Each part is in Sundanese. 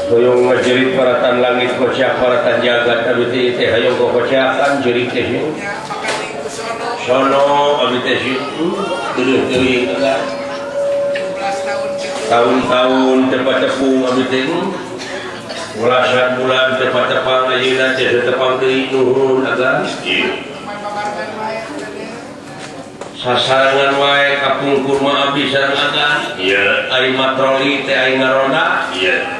Hoyong ngajerit paratan langit kocak paratan jagat abi teh teh hoyong kokocakan jerit teh sono abi teh teueuh teuing tahun-tahun tepat tepung abi teh belasan bulan tepat tepang ayeuna teh tepang deui nuhun agan sasarangan wae kapungkur mah abdi sareng agan ieu ari matroli teh ari ngaronda ieu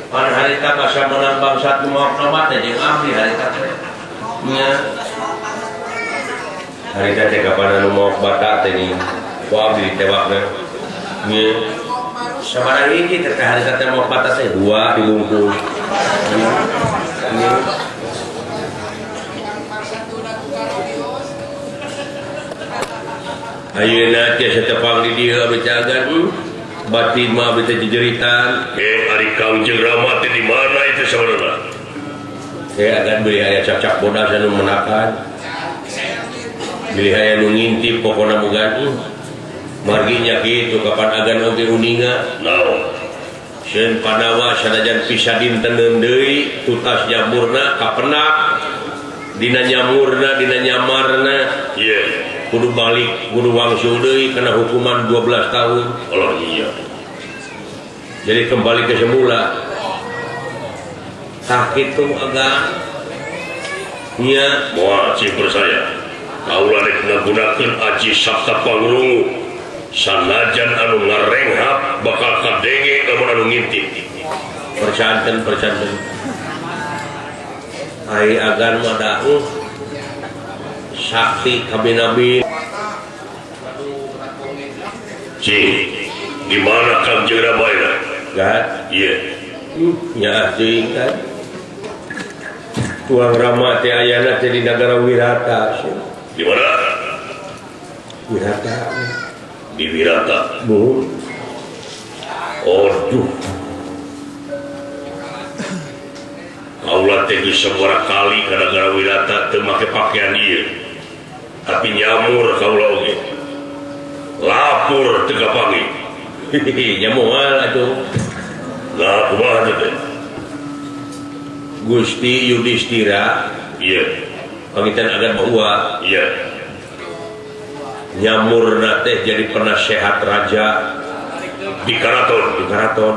pan harita basa menang bangsa maaf nama teh jeung abdi harita teh nya harita teh kapan anu maaf bata teh ni ku abdi ditewakna nya sabaraha hiji teh harita teh maaf bata teh dua dibungkus nya ayeuna teh satepang di dieu abdi teh agan batin mah abdi teh jejeritan ari Kangjeng Rama teh di mana itu saudara? Agan beli aya cacak bodas anu menakan. Beli aya nu ngintip pokona boga margi nya kitu kapan agan oge uninga. Naon? Sieun Pandawa sanajan pisa dinten deui tutas nyamurna kapenak dina nyamurna dina nyamarna. Ieu kudu balik kudu wangsul deui kana hukuman 12 tahun. Allah iya. Jadi kembali ke semula. Tah kitu agan nya moal cing percaya. Kaula rek ngagunakeun aji Sapta Pangulungu. Sanajan anu ngarenghap bakal kadenge lamun anu ngintip. Percanten percanten. Ai agan mah da sakti kabinabi. Cing, di mana Kangjeng Rama ayeuna? Gad, ieu. Nya teuing kan. Tuang Rama teh ayana teh di nagara Wirata. Di mana? Wirata. Di Wirata. Bu. Aduh. Kaula teh geus sabaraha kali ka nagara Wirata teu make pakaian ieu. Tapi nyamur kaula oge. Lapor teu kapanggih. Hihihi, nyamual atuh. Lah kumaha teh? Gusti Yudhistira iya pangitan agan bahwa iya nyamurna teh jadi penasehat raja di karaton, di karaton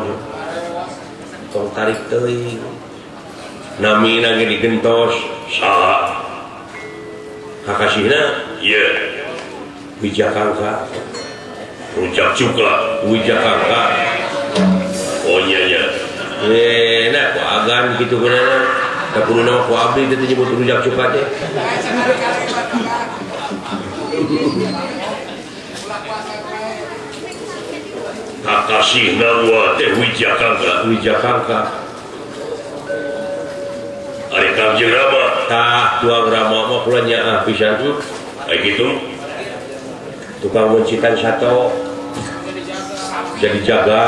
tong tarik teuing namina ge digentos saha kakasihna iya Wijakangka rujak cuka Wijakangka oh iya iya nah ku agan kitu geunana da kudu nama ku abdi teh nyebut rujak cuka teh. Kakasihna wa teh Wijakangka. Wijakangka. Ari Kangjeng Rama tah tuang Rama mah kula nyaah pisan tuh. Ai kitu tukang mencitan sato jadi jaga.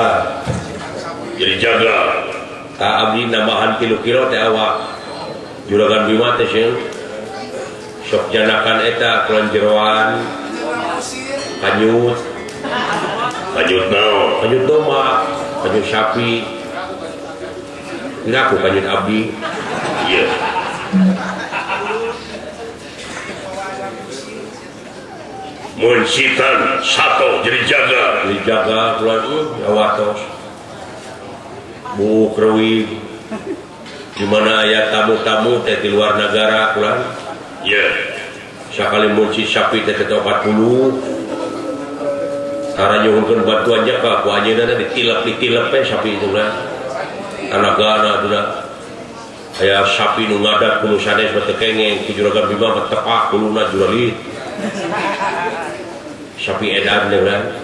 Jadi jaga. Tak abdi nambahan 3 kilo teh awak. Juragan Bima teh sieun. Sok janakan eta kulon jeroan. Kanyut. Kanyut naon? Kanyut domba, kanyut sapi. Ngaku kanyut abdi. Iya. Mencitan sato jadi jaga. Jadi jaga kulon awatos. Bu Krewi di mana aya tamu-tamu teh di luar negara pulang. Iya. Sakali munci sapi teh 40. Tara nyuhunkeun bantuan jaka ku anjeunna ditilep-ditilep we sapi itu lah. Tanagana atuh aya sapi nu ngadat kudu sanes mah teu kengeng ku juragan Bima mah tepak kuluna juralit. Sapi edan teh urang.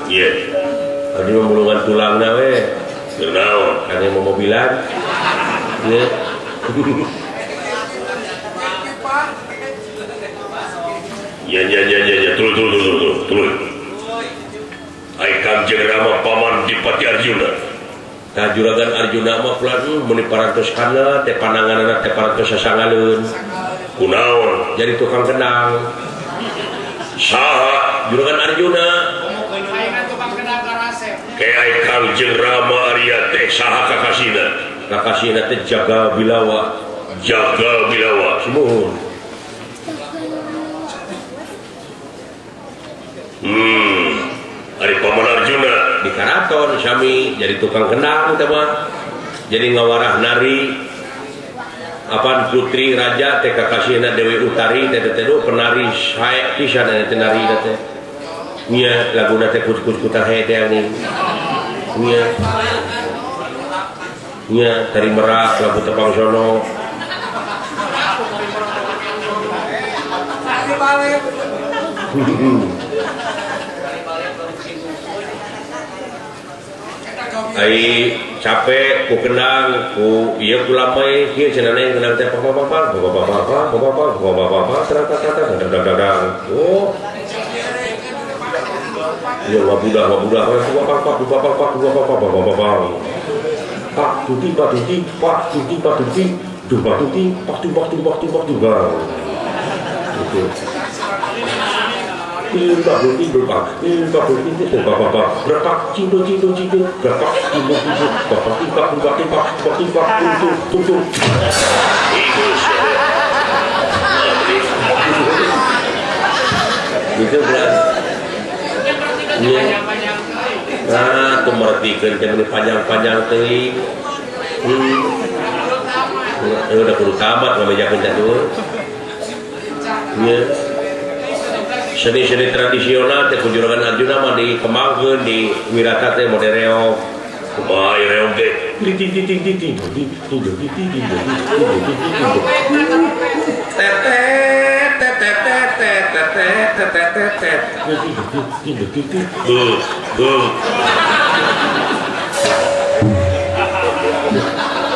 Iya. Abdi mah mulungan tulangna we. Naon? Karena mau mobilan. Ya. Ya ya ya ya ya tuluy tuluy tuluy tuluy. Ai Kangjeng Rama paman Dipati Arjuna. Tah juragan Arjuna mah kula meuni parantos kana teh pananganana teh parantos sasangaleun. Kunaon? Jadi tukang kendang. Saha juragan Arjuna? Kayak Kangjeng Rama Arya teh saha kakasina? Kakasina teh Jaga Bilawa. Jaga Bilawa. Sumuhun. Ari paman Arjuna di karaton sami jadi tukang kendang teh mah. Jadi ngawarah nari. Apan putri raja teh kakasina Dewi Utari teh teh penari sae pisan teh nari teh. Nya laguna teh kus-kus-kutar he teh nih. Nya. Nya tari merak lagu tepang sono. Ai capek ku kendang ku ieu ku lamai kieu cenah neng kendang teh pak pak pak pak pak pak pak pak pak pak pak pak pak. Oh. Ya wabudah wabudah pak pak pak pak pak pak pak pak pak pak pak tuti pak tuti pak tuti pak tuti pak tuti pak tuti pak tuti pak tuti pak tuti pak tuti pak pak tuti pak pak pak berpak cintu cintu cintu berpak cintu cintu pak pak pak pak pak pak pak tutu tutu itu berat. Nah, tuh mertikeun teh meuni panjang-panjang teuing. Udah kudu tamat ngabejakeun teh tuh. Nya. Seni-seni tradisional teh ku juragan Arjuna mah dikembangkeun di Wirata teh mode reog. Kumaha ieu reog teh?